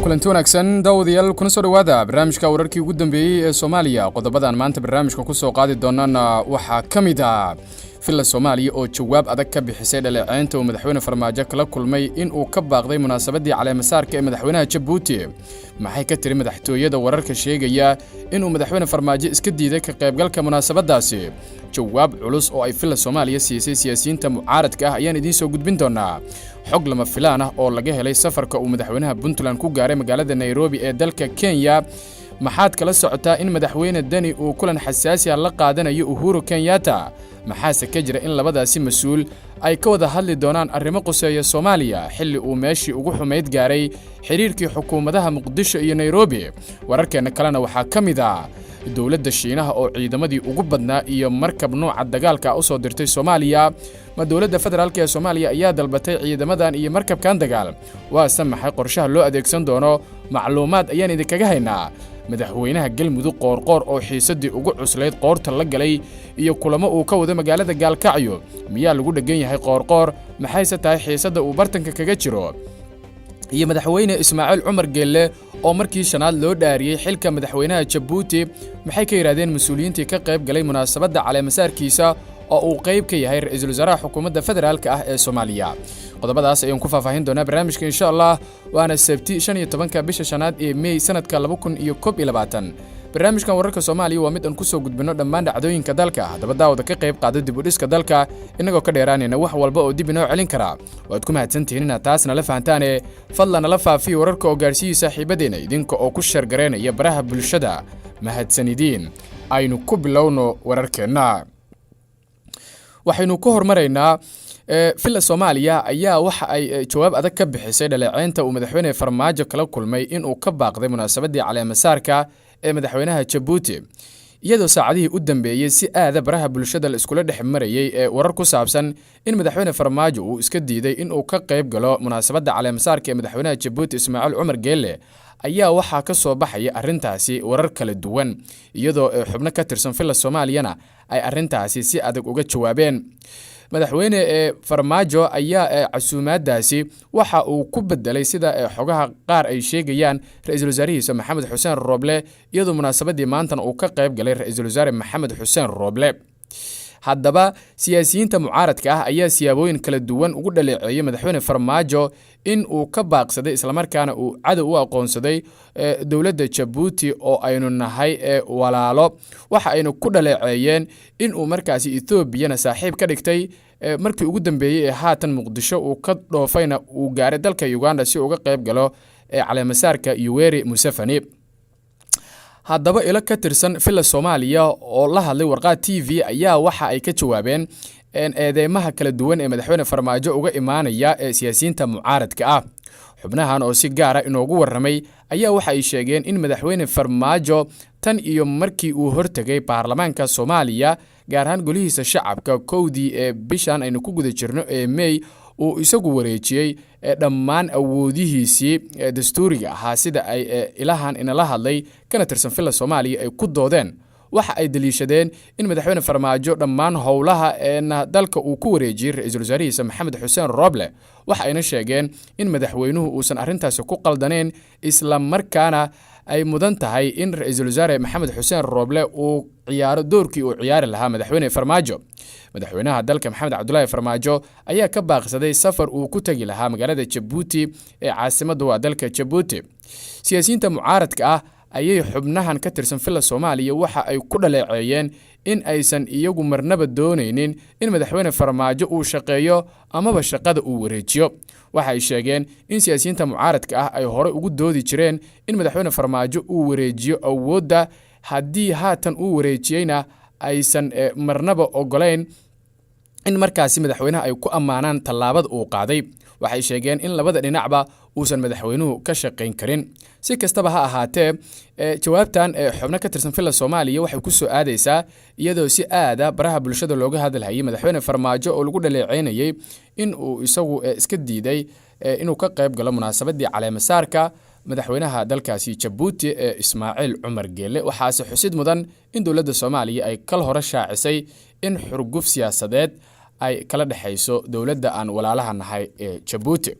Kulanti wanaagsan, daawadayaal, kuna soo dhowaada barnaamijka wararkii ugu dambeeyey ee Soomaaliya. Qodobadan maanta barnaamijka ku soo qaadi doonana waxaa ka mid ah Villa Soomaaliya oo jawaab adag ka bixisay dhaleeceynta uu Madaxweyne Farmaajo kala kulmay in uu ka baaqday munaasabaddii caleemasaarka ee madaxweynaha Jabuuti. Maxay ka tiri madaxtooyada wararka sheegaya inuu Madaxweyne Farmaajo iska diiday ka qaybgalka munaasabaddaasi? Jawaab culus oo ay Villa Soomaaliya siisay siyaasiyiinta mucaaradka ah ayaan idiin soo gudbin doonaa. Xog lama filaan ah oo laga helay safarka uu madaxweynaha Puntland ku gaaray magaalada Nairobi ee dalka Kenya. Maxaad kala socotaa in Madaxweyne Deni uu kulan xasaasi ah la qaadanayo Uhuru Kenyatta? Maxaase ka jira in labadaasi mas-uul ay ka wada hadli doonaan arrimo quseeya Soomaaliya, xilli uu meeshii ugu xumayd gaaray xidhiirkii xukuumadaha Muqdisho iyo Nairobi? Wararkeenna kalena waxaa ka mid ah dowladda Shiinaha oo ciidamadii ugu badnaa iyo markab nuuca dagaalka u soo dirtay Soomaaliya. Ma dowladda federaalk ee Soomaaliya ayaa dalbatay ciidamadan iyo markabkan dagaal? Waase maxay qorshaha loo adeegsan doono? Macluumaad ayaan idinkaga haynaa. Madaxweynaha Galmudug Qoorqoor oo xiisaddii ugu cuslayd qoorta la galay iyo kulamo uu ka wado magaalada Gaalkacyo. Miyaa lagu dheggan yahay Qoorqoor? Maxayse tahay xiisadda uu bartanka kaga jiro? Iyo Madaxweyne Ismaaciil Cumar Geelle oo markii shanaad loo dhaariyey xilka madaxweynaha Jabuuti. Maxay ka yidhahdeen mas-uuliyiintii ka qayb galay munaasabadda caleemasaarkiisa oo uu qayb ka yahay ra-iisul wasaaraha xukuumadda federaalka ah ee Soomaaliya? Qodobadaas ayaan ku faahfaahin doonaa barnaamijka, insha Allah. Waana Sabti, 15-ka bisha shanaad ee Mey, sanadka 2021. Barnaamijkan wararka Soomaaliya waa mid aan ku soo gudbinno dhammaan dhacdooyinka dalka. Haddaba daawada, ka qayb qaado dib u dhiska dalka, innagoo ka dheeraanayna wax walba oo dib inoo celin karaa. Waad ku mahadsantihiin inaad taas nala fahantaane. Fadlan nala faafiya wararka oo gaarsiiyey saaxiibadeenna, idinka oo ku share garaynaya baraha bulshada. Mahadsanidin. Aynu ku bilowno wararkeenna. Waxaynu ku hormaraynaa Villa Soomaaliya ayaa waxa ay jawaab adag ka bixisay dhaleeceynta uu Madaxweyne Farmaajo kala kulmay inuu ka baaqday munaasabaddii caleemasaarka ee madaxweynaha Jabuuti, iyadoo saacadihii u dambeeyey si aada baraha bulshada la iskula dhex marayey ee warar ku saabsan in Madaxweyne Farmaajo uu iska diiday inuu ka qayb galo munaasabadda caleemasaarka ee madaxweynaha Jabuuti Ismaaciil Cumar Geelle, ayaa waxaa ka soo baxaya arrintaasi warar kala duwan, iyadoo xubno ka tirsan Villa Soomaaliyana ay arrintaasi si adag uga jawaabeen. Madaxweyne ee Farmaajo ayaa casuumaadaasi waxa uu ku bedelay, sida xogaha qaar ay sheegayaan, ra-iisul wasaarihiisa Maxamed Xuseen Rooble, iyadoo munaasabaddii maantana uu ka qayb galay ra-iisul wasaare Maxamed Xuseen Rooble. Haddaba siyaasiyiinta mucaaradka ah ayaa siyaabooyin kala duwan ugu dhaleeceeyey Madaxweyne Farmaajo in uu ka baaqsaday, islamarkaana uu cadow u aqoonsaday dowladda Jabuuti oo aynu nahay ee walaalo. Waxa aynu ku dhaleeceeyeen in uu markaasi Etoobiyana saaxiib ka dhigtay, markii ugu dambeeyey ee haatan Muqdisho uu ka dhoofayna uu gaaray dalka Uganda si uga qayb galo caleemasaarka Yoweri Museveni. Haddaba ilo ka tirsan Villa Soomaaliya oo la hadlay Warqaad TV ayaa waxa ay ka jawaabeen eedeymaha kala duwan ee Madaxweyne Farmaajo uga imaanaya ee siyaasiyiinta mucaaradka ah. Xubnahan oo si gaara inoogu warramay ayaa waxa ay sheegeen in Madaxweyne Farmaajo tan iyo markii uu hortegay baarlamaanka Soomaaliya, gaar ahaan golihiisa shacabka, 1-dii ee bishan aynu ku guda jirno ee Mey, uu isagu wareejiyey dhammaan awoodihiisii dastuuriga ahaa, sida ay ilahan inala hadlay kana tirsan Villa Soomaaliya ay ku doodeen. Waxa ay daliishadeen in Madaxweyne Farmaajo dhammaan howlaha eena dalka uu ku wareejiyey ra-iisul wasaarihiisa Maxamed Xuseen Rooble. Waxa ayna sheegeen in madaxweynuhu uusan arrintaasi ku qaldaneen, isla markaana ay mudan tahay in ra-iisul wasaare Maxamed Xuseen Rooble uu ciyaaro doorkii uu ciyaari lahaa Madaxweyne Farmaajo. Madaxweynaha dalka Maxamed Cabdulaahi Farmaajo ayaa ka baaqsaday safar uu ku tegi lahaa magaalada Jabuuti ee caasimadda waa dalka Jabuuti. Siyaasiyiinta mucaaradka ah ayay xubnahan ka tirsan Villa Soomaaliya waxa ay ku dhaleeceeyeen in aysan iyagu marnaba doonaynin in Madaxweyne Farmaajo uu shaqeeyo amaba shaqada uu wareejiyo. Waxa ay sheegeen in siyaasiyiinta mucaaradka ah ay horey ugu doodi jireen in Madaxweyne Farmaajo uu wareejiyo awoodda, haddii haatan uu wareejiyeyna aysan marnaba ogolayn in markaasi madaxweynaha ay ku ammaanaan tallaabada uu qaaday. Waxay sheegeen in labada dhinacba uusan madaxweynuhu ka shaqayn karin. Si kastaba ha ahaatee, jawaabtan xubno ka tirsan Villa Soomaaliya waxay ku soo aadaysaa iyadoo si aada baraha bulshada looga hadalhayay Madaxweyne Farmaajo oo lagu dhaleeceynayay in uu isagu iska diiday inuu ka qayb galo munaasabadii caleemasaarka madaxweynaha dalkaasi Jabuuti ee Ismaaciil Cumar Geele. Waxaase xusid mudan in dowladda Soomaaliya ay kal hore shaacisay in xurguf siyaasadeed ay kala dhexayso dowladda aan walaalaha nahay ee Jabuuti.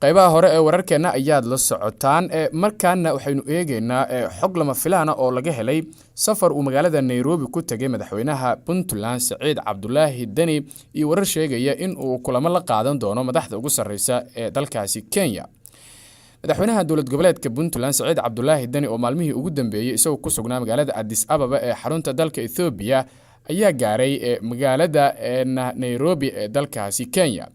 Qaybaha hore ee wararkeenna ayaad la socotaan. Markaana waxaynu eegeynaa xog lama filaana oo laga helay safar uu magaalada Nairobi ku tegay madaxweynaha Puntland Saciid Cabdulaahi Deni, iyo warar sheegaya in uu kulamo la qaadan doono madaxda ugu sarreysa ee dalkaasi Kenya. Madaxweynaha dowlad goboleedka Puntland Saciid Cabdulaahi Deni, oo maalmihii ugu dambeeyey isagoo ku sugnaa magaalada Addis Ababa ee xarunta dalka Ethoobiya, ayaa gaaray magaalada Nairobi ee dalkaasi Kenya.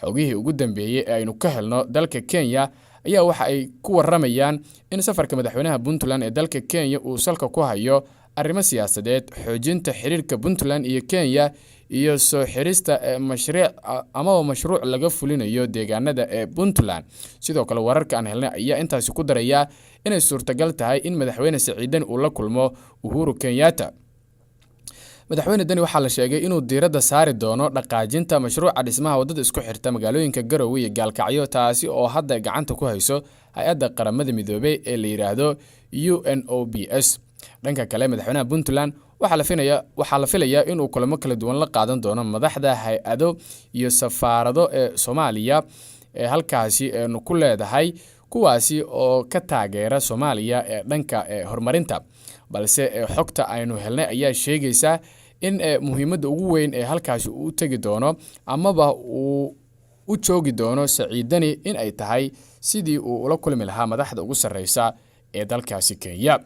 Xogihii ugu dambeeyey ee aynu ka helno dalka Kenya ayaa waxa ay ku waramayaan in safarka madaxweynaha Puntland ee dalka Kenya uu salka ku hayo arrimo siyaasadeed, xoojinta xiriirka Puntland iyo Kenya, iyo soo xirista mashruuc amaba mashruuc laga fulinayo deegaanada ee Puntland. Sidoo kale wararka aan helnay ayaa intaasi ku daraya inay suurtagal tahay in madaxweyne Saciid Deni uu la kulmo Uhuru Kenyatta. Madaxweyne Deni waxaa la sheegay inuu diiradda saari doono dhaqaajinta mashruuca dhismaha waddada isku xirta magaalooyinka Garowe iyo Gaalkacyo, taasi oo hadda gacanta ku hayso hay-adda Qaramada Midoobey ee la yidhaahdo UNOPS. Dhanka kale, madaxweynaha Puntland waxaa la filayaa inuu kulamo kala duwan la qaadan doono madaxda hay-ado iyo safaarado ee Soomaaliya ee halkaasi eenu ku leedahay, kuwaasi oo ka taageera Soomaaliya ee dhanka horumarinta. Balse xogta aynu helnay ayaa sheegaysa in muhiimadda ugu weyn ee halkaasi uu u tegi doono amaba uu u joogi doono Saciid Deni in ay tahay sidii uu ula kulmi lahaa madaxda ugu sarreysa ee dalkaasi Kenya.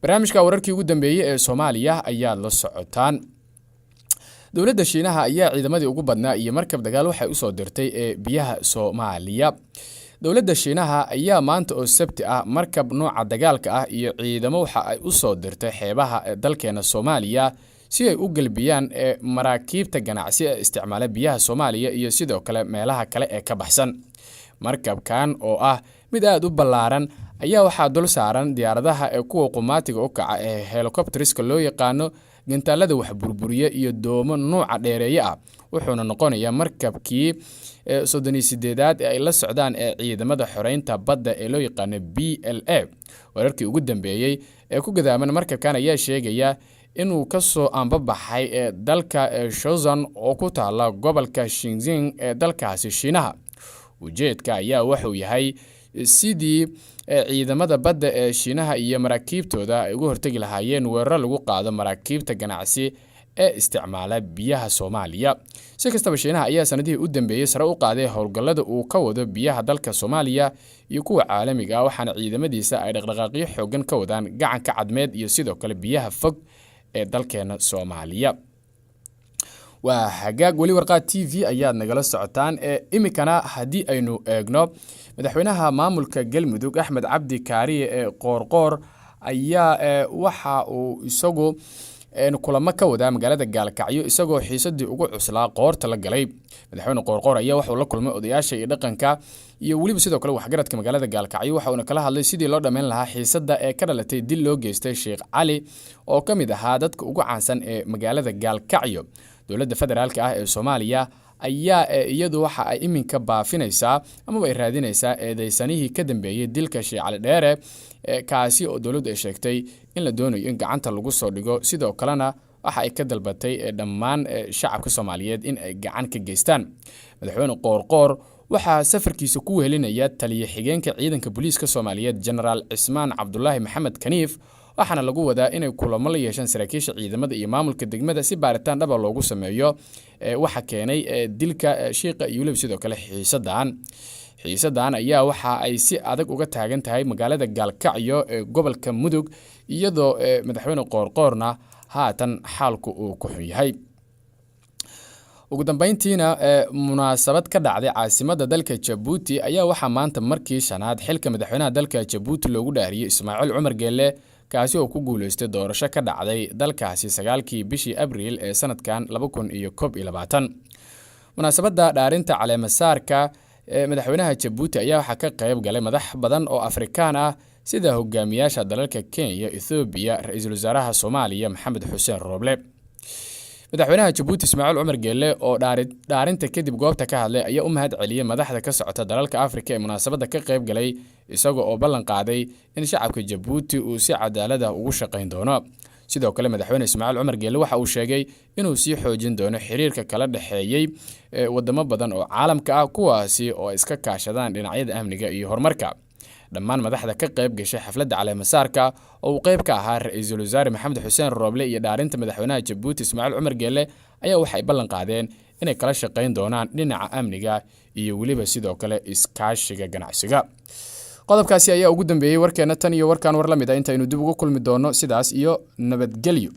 Barnaamijka wararkii ugu dambeeyey ee Soomaaliya ayaad la socotaan. Dowladda Shiinaha ayaa ciidamadii ugu badnaa iyo markab dagaal waxay usoo dirtay ee biyaha Soomaaliya. Dowladda Shiinaha ayaa maanta oo Sabti ah markab nooca dagaalka ah iyo ciidamo waxa ay usoo dirtay xeebaha dalkeena Soomaaliya si ay u gelbiyaan maraakiibta ganacsi ee isticmaala biyaha Soomaaliya iyo sidoo kale meelaha kale ee ka baxsan. Markabkan oo ah mid aada u ballaaran ayaa waxaa dul saaran diyaaradaha ee kuwa qumaatiga u kaca ee helicopteriska loo yaqaano, gantaalada wax burburiya iyo doomo nuuca dheereeye ah, wuxuuna noqonayaa markabkii 38aad ee ay la socdaan ee ciidamada xoreynta badda ee loo yaqaano PLA. Wararkii ugu dambeeyey ee ku gadaaman markabkan ayaa sheegaya inuu ka soo ambabaxay ee dalka Shozan oo ku taala gobolka Xinjiang ee dalkaasi Shiinaha. Ujeedka ayaa wuxuu yahay sidii ciidamada badda ee Shiinaha iyo maraakiibtooda ay uga hortegi lahaayeen weeraro lagu qaado maraakiibta ganacsi ee isticmaala biyaha Soomaaliya. Si kastaba, Shiinaha ayaa sanadihii u dambeeyey sare u qaaday howlgallada uu ka wado biyaha dalka Soomaaliya iyo kuwa caalamiga ah, waxaana ciidamadiisa ay dhaqdhaqaaqyo xoogan ka wadaan Gacanka Cadmeed iyo sidoo kale biyaha fog ee dalkeena Soomaaliya. Waa hagaag, weli Warqaad TV ayaad nagala socotaan. Ee iminkana haddii aynu eegno, madaxweynaha maamulka Galmudug Axmed Cabdi Kaariye ee Qoorqoor ayaa waxa uu isagu kulamo ka wadaa magaalada Gaalkacyo, isagoo xiisadii ugu cuslaa qoorta la galay. Madaxweyne Qoorqoor ayaa waxauu la kulmay odayaasha iyo dhaqanka iyo weliba sidoo kale waxgaradka magaalada Gaalkacyo, waxa uuna kala hadlay sidii loo dhammayn lahaa xiisadda ee ka dhalatay dil loo geystay Sheekh Cali oo ka mid ahaa dadka ugu caansan ee magaalada Gaalkacyo. Dowladda federaalka ah ee Soomaaliya ayaa iyadu waxa ay iminka baafinaysaa amaba ay raadinaysaa eedeysanihii ka dambeeyey dilka Sheekh Cali Dheere, kaasi oo dowladdu ay sheegtay in la doonayo in gacanta lagu soo dhigo. Sidoo kalena waxa ay ka dalbatay dhammaan shacabka Soomaaliyeed in ay gacan ka geystaan. Madaxweyne Qoorqoor waxaa safarkiisa ku wehelinaya taliye xigeenka ciidanka booliiska Soomaaliyeed, Jenaraal Cismaan Cabdulaahi Maxamed Kaniif, waxaana lagu wadaa inay kulamo la yeeshaan saraakiisha ciidamada iyo maamulka degmada si baaritaan dhaba loogu sameeyo waxa keenay dilka shiiqa iyo weliba sidoo kale xiisadan. Xiisadan ayaa waxa ay si adag uga taagan tahay magaalada Gaalkacyo ee gobolka Mudug, iyadoo madaxweyne Qoorqoorna haatan xaalku uu ku xun yahay. Ugu dambeyntiina, munaasabad ka dhacday caasimadda dalka Jabuuti ayaa waxaa maanta markii shanaad xilka madaxweynaha dalka Jabuuti loogu dhaariyey Ismaaciil Cumar Geelle, kaasi oo ku guuleystay doorasho ka dhacday dalkaasi 9kii bishii Abriil ee sanadkan 2021. Munaasabadda dhaarinta caleemasaarka ee madaxweynaha Jabuuti ayaa waxaa ka qayb galay madax badan oo Afrikaan ah, sida hogaamiyaasha dalalka Kenya, Ethoobiya, ra-iisul wasaaraha Soomaaliya Maxamed Xuseen Rooble. Madaxweynaha Jabuuti Ismaaciil Cumar Geelle oo dhaarinta kadib goobta ka hadlay ayaa u mahad celiyey madaxda ka socota dalalka Afrika ee munaasabadda ka qayb galay, isaga oo ballan qaaday in shacabka Jabuuti uu si cadaalad ah ugu shaqayn doono. Sidoo kale, Madaxweyne Ismaaciil Cumar Geelle waxa uu sheegay inuu sii xoojin doono xiriirka kala dhexeeyey wadamo badan oo caalamka ah, kuwaasi oo iska kaashadaan dhinacyada amniga iyo horumarka. Dhammaan madaxda ka qayb gashay xafladda caleemasaarka, oo uu qayb ka ahaa Ra-iisul Wasaare Maxamed Xuseen Rooble, iyo dhaarinta madaxweynaha Jabuuti Ismaaciil Cumar Geelle ayaa waxay ballan qaadeen inay kala shaqayn doonaan dhinaca amniga iyo weliba sidoo kale iskaashiga ganacsiga. Qodobkaasi ayaa ugu dambeeyey warkeena. Tan iyo warkaan war la mid a intaynu dib ugu kulmi doono, sidaas iyo nabadgelyo.